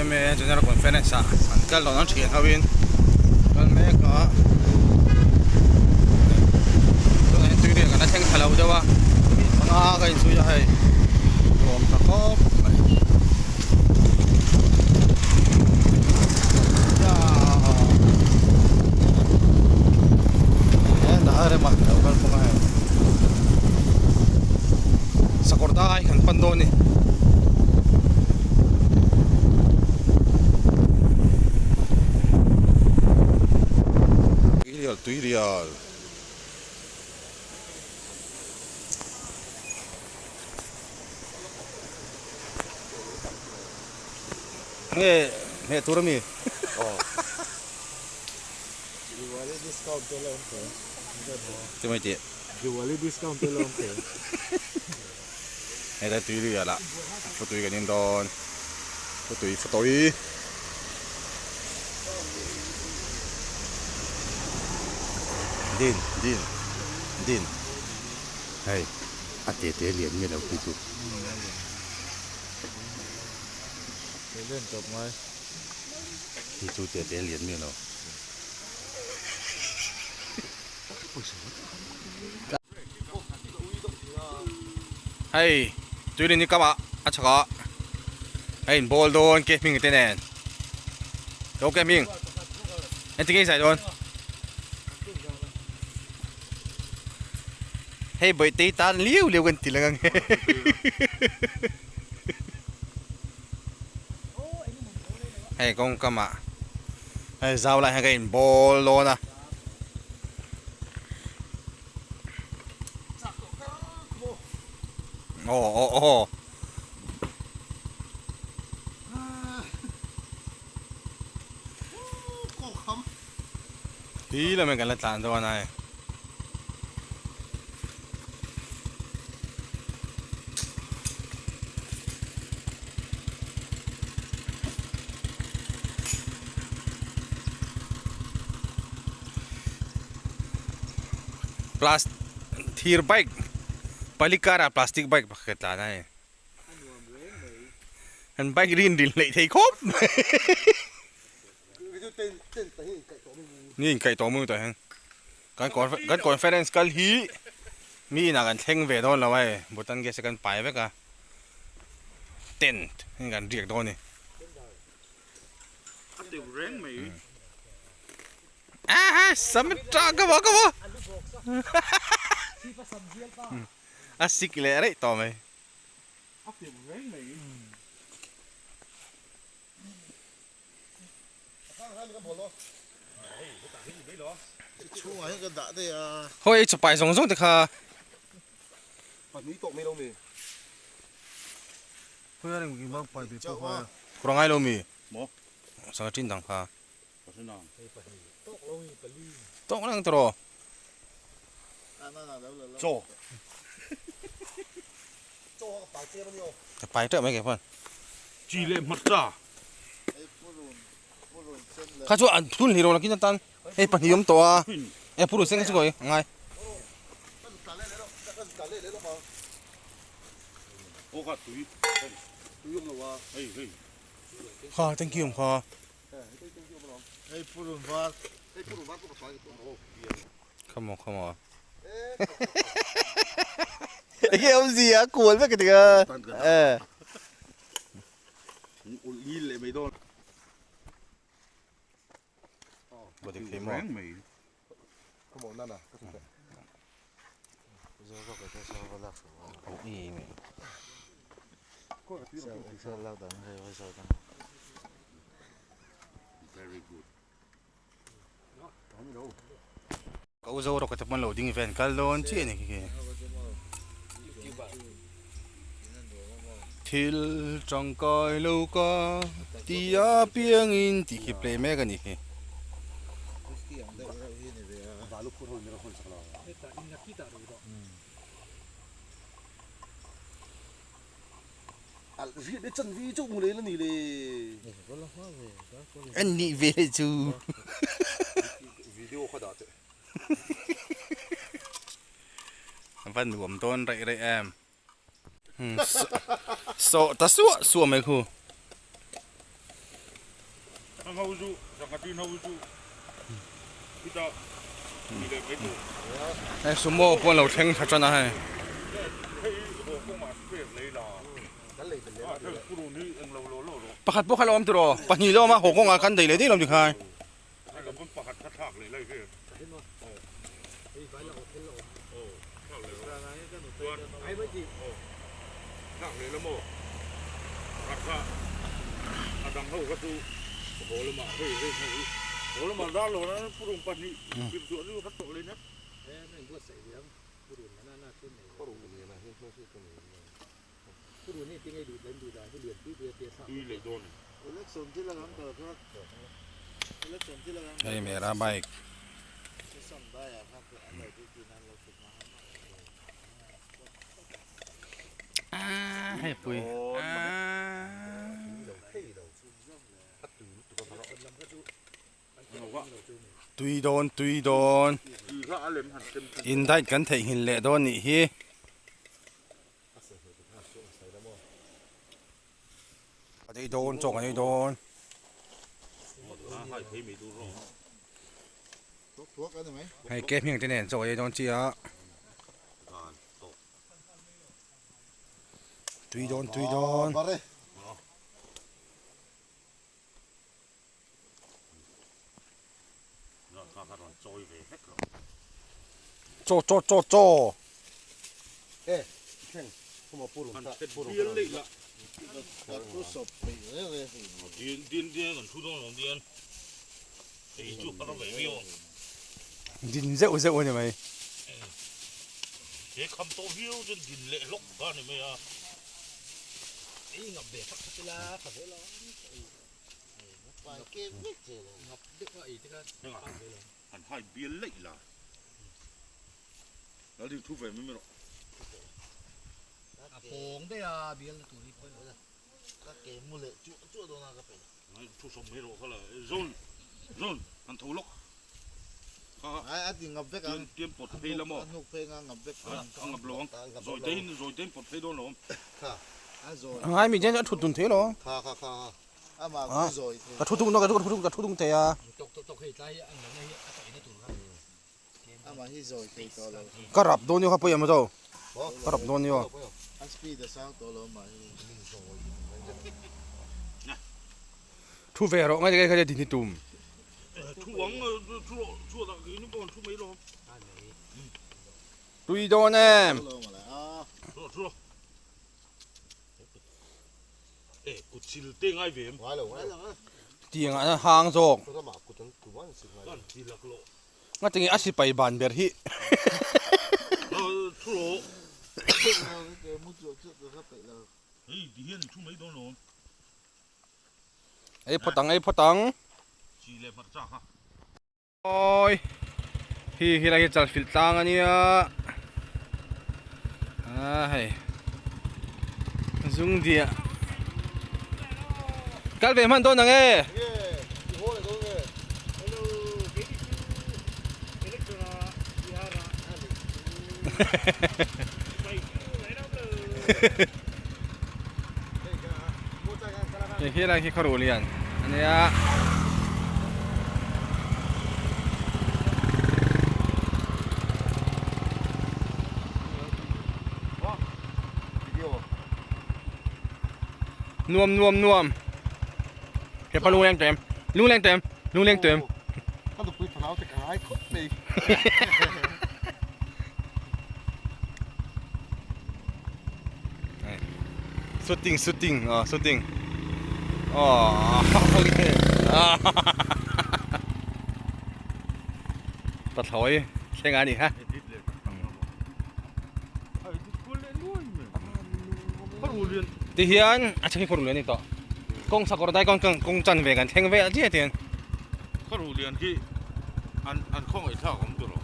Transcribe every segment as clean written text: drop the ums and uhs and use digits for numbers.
Yma General Conference ah an kal dawn an thian ho in kal mek a tunah hian tui riah kan la thleng thla lo deuh a mi panga ka inzui a hei nuam ta khawp mai. Sakawr dai kan pan dawn a ni. Tuirial tuirial. Nge hmeh tur ami? Diwali discount te lo awm thei. Chu mai tih. Diwali discount te lo awm thei. Heta tui lui ah futui kan in dawn. Futui futui. Din din din. Hei a te te lian nge lo khi chu. Len tawp ngai. Khi chu te te lian nge lo. Hei tuilin hi kamah a chhak a a in bawl dawn ke hming te nen lo ke hming engtin nge i zai dawn hei bawihte tan liau liau kan ti lang ange hei kawng kamah hei zau lai hian ka in bawl dawn a. Aw aw aw. Hi lamah kan la tlan dawn a hei. Plas thir bike palikar ah plastic bike pakhat tlan a hei an bike rin rin hleih thei khawp mai ni inkaih tawh mawi tah hian kan kan conference kal hi mi inah kan thleng ve dawn lo a hei bhutan gas te kan pai vek a tent in kan riak dawn a ni. Ah sam ta ka ba ka ba a sik leh rei tawh mai hawi chapai zawng zawng te kha Kura ngai lo mi? Sanga tin dang kha. Tawk lang tawh. Ka pai teuh mai ke pawh. Chi leh hmarcha. Kha chu an thun hlir lo lakin atan hei pahnih awm tawh a. E purun sen kha chu kawi ngai. Kha thank you kha. Come on come on. Enge awmzia a kual vek a tia. Ka u zo rawk te pawn lo ding vel kal dawn chiah a ni khi khi. Thil tangkai lo ka tia piangin tih khi play mek a ni khi. An nih ve leh chu. A va nuam dawn raih raih em. Sawh ta suah suah mai khu. Hei sumo pawh an lo thleng thla tan a hei. Pakhat pawh kha la awm tiraw? Pahnih la awm a, haw kawngah kan daih leh daih lo ni khai. Hei mera bike. Hei pui. Tui dawn tui dawn. In diet kan theihnghilh leh dawn nih hi. A ei dawn chaw kan ei dawn. Hei ke hming te nen chaw ei dawn chi a. Tui dawn tui dawn. Chaw chaw chaw chaw. Din zeuh zeuh a ni mai. Ngai mi chen a thut dun thei lo. Ka thu tung ka thu ka thu tung thei a. Ka rap dawn nio kha pawi em zo. Ka rap dawn nio. Thu ve rawh ngai kha din hi tum. Tui dawn em. Tiang ah hang zawk. Ngatinge a sipai ban ber hi. Ei phawt ang ei phawt ang. Awi hi helai hi chalfilh tlang a nia a hei zung diah kal ve hman dawn ang e. Hei helai hi khaw lian a nia. Nuam nuam nuam. Hepa lungleng tawh em? Lungleng tawh em? Lungleng tawh em? Ka nupui fanau te ka ngai khawp mai. Shooting shooting aw shooting aw pathlawi thleng a ni ha. Tihian a chhang hi kawr lian a ni tawh kawng sakawr dai kawng kawng chan ve kan thleng vel chiah tihian. Kawr lian hi an an khawngaih thlak awm tur aw.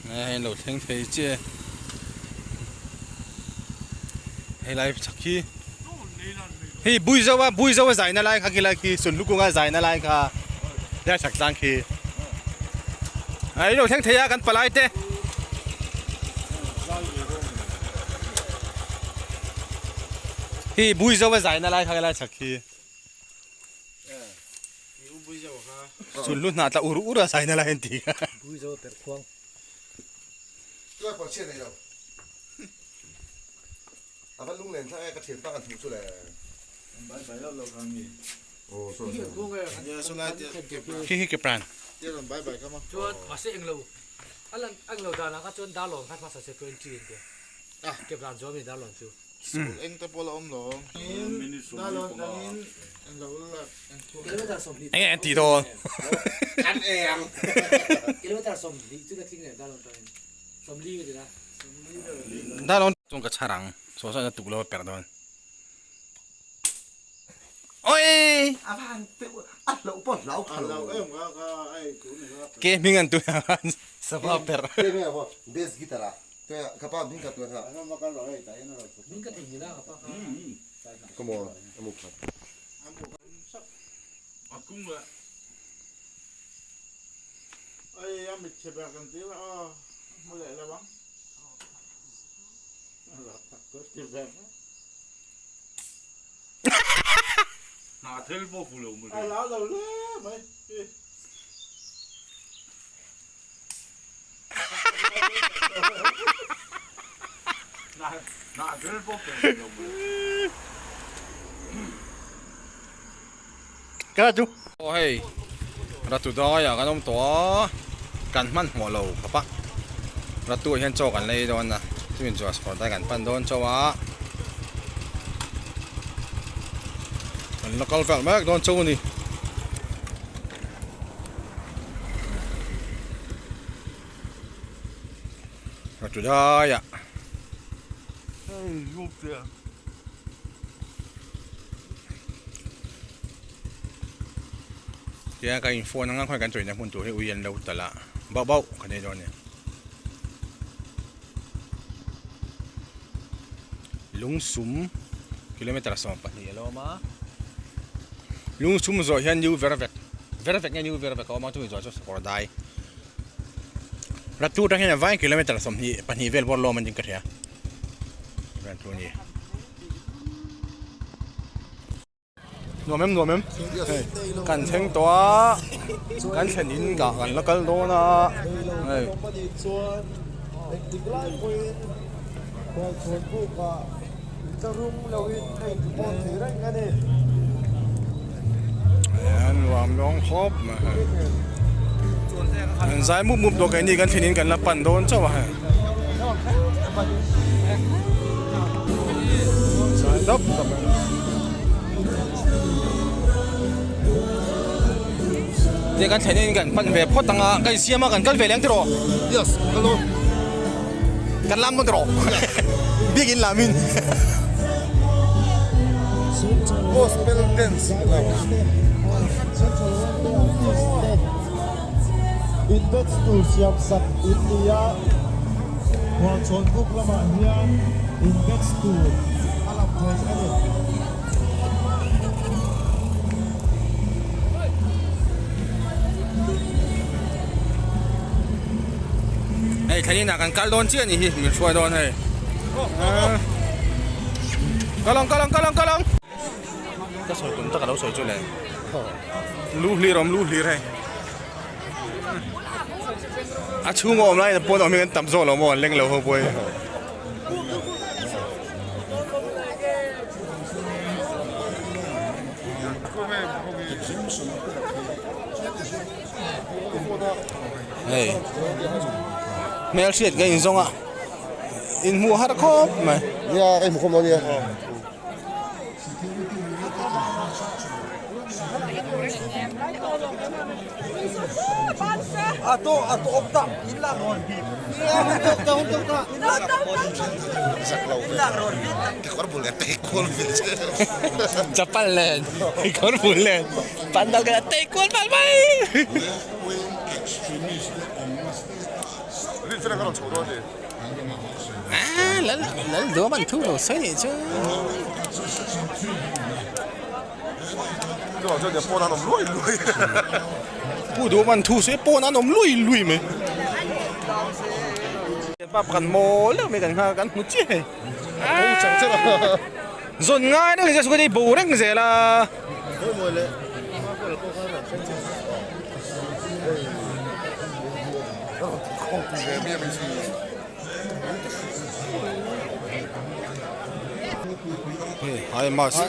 Hei an lo thleng thei chiah e. Helai chhak hi hei Buizoa Buizoa zaina lai kha khilai khi Sunlukunga zaina lai kha helai chhak tlang khi a in lo thleng thei a kan palai te hei Buizoa zaina lai kha helai chhak khi. Sunhlu hnah tla ur ur a saina lai an ti. Chuan kawr chhiat nei lo. A va lunglen thlak e ka thianpa kan hmuh chu le. Bai bai lo lo kha mi. Aw saw saw. Khi hi ke pran. Bai bai kha ma. Chuan mahse englo a lan englo dan ah kha chuan darlawn kha hmasa se 20 in te. Ke pran chuan mi darlawn chu. School eng te pawh la awm lo. Darlawn tangin englo la Kilometer 20 Enge an tih dawn. An eng. Kilometer 20 chu la tling leh darlawn tangin. 40 ka ti la. Darlawn chuan ka chhar ang. Saw saw in a tuk lo a perh dawn. Oi! A va han teuh a hlauh pawh hlau kha lo. Ke hming an tui ang a sava perh. Ke hming a bass guitar a ka pa hming ka tui ang a. Hming ka thei nila ka pa kha. Come on a mu phat. A kung leh ai a mit chhe ber kan ti la aw hmu leh lo ang. Ka chu. Aw hei Ratu daiah kan awm tawh a, kan hmanhmawh lo khawp a, Ratu ah hian chaw kan lei dawn a, chumi chuan chhawr dai kan pan dawn chauh a, kan la kal vel mek dawn chauh a ni. Ratu daiah. Tia ka in phone anga khawi kan chawina hmun tur hi ui an lo talh a bauh bauh ka nei dawn a ni lungsum kilometer 12 a lo awm a lungsum zawh hian new vervek vervek nge new vervek a awm a chumi zawh chu sakawr dai ratu atang hian a vai kilometer 22 vel pawh a lawm a niin ka hria. Nuam em nuam em hei kan thleng tawh a kan thlen in dah kan la kal dawn a hei. An nuam dawn khawp mai hei an zai mup mup tawh keini kan thlen in kan la pan dawn chauh a hei. Zai dap dap a. Tia kan thlen in kan pan ve phawt ang a, kan insiam a kan kal ve leh ang tiraw? Yes, hello. Kan lam dawn tiraw? Bik in lam in. Gospel dance in lam. Index tur siam sak in ni a, Khualchhawn book lamah hian index tur a lang thei a ni. Hei thlanin ah kan kal dawn chiah a nih hi min hruai dawn hei. Kal ang kal ang kal ang kal ang. Ka sawi tum tak a lo sawi chu le. Lu hlir awm lu hlir hei. A chhung a awm lai pawn awm hi kan tam zawk lo maw an leng lo ho pawh hi. Hei hmel hriat ka inzawng a inhmuh har khawp mai. Nia ka inhmu khawp lo nia. Chapal nen kawr bul nen pandal ka tei kual pal mai. Ah, lal lal duam an thu lo sawi nih chu. Pu duam an thu sawi pawn an awm lui lui mai. Pa pakhat mawl deuh mai kan nghak kan hmu chiah hei. Zawn ngai deuh ni se sukawt hi bo reng zel a. Hei hai mas a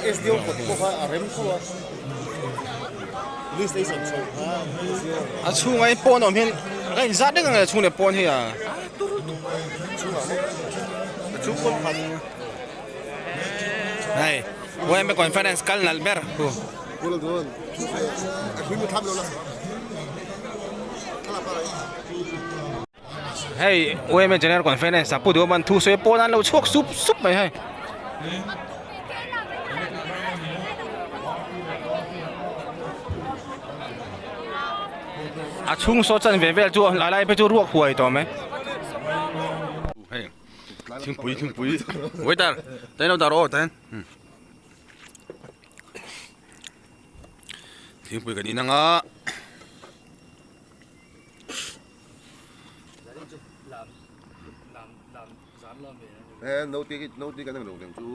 chhungah hian pawn a awm hian a inzat reng ang e a chhung leh pawn hi a. Hei YMA conference kal nalh ber hu. Hei YMA general conference ah pu duhawm an thu sawi a pawn an lo chhuak sup sup mai hei. A chhung saw chan ve vel chu a lai phei chu ruak huai tawh mai. Hei thingpui thingpui waiter tain lo dah rawh aw tain thingpui kan in anga he note note kan ang lo leng chu.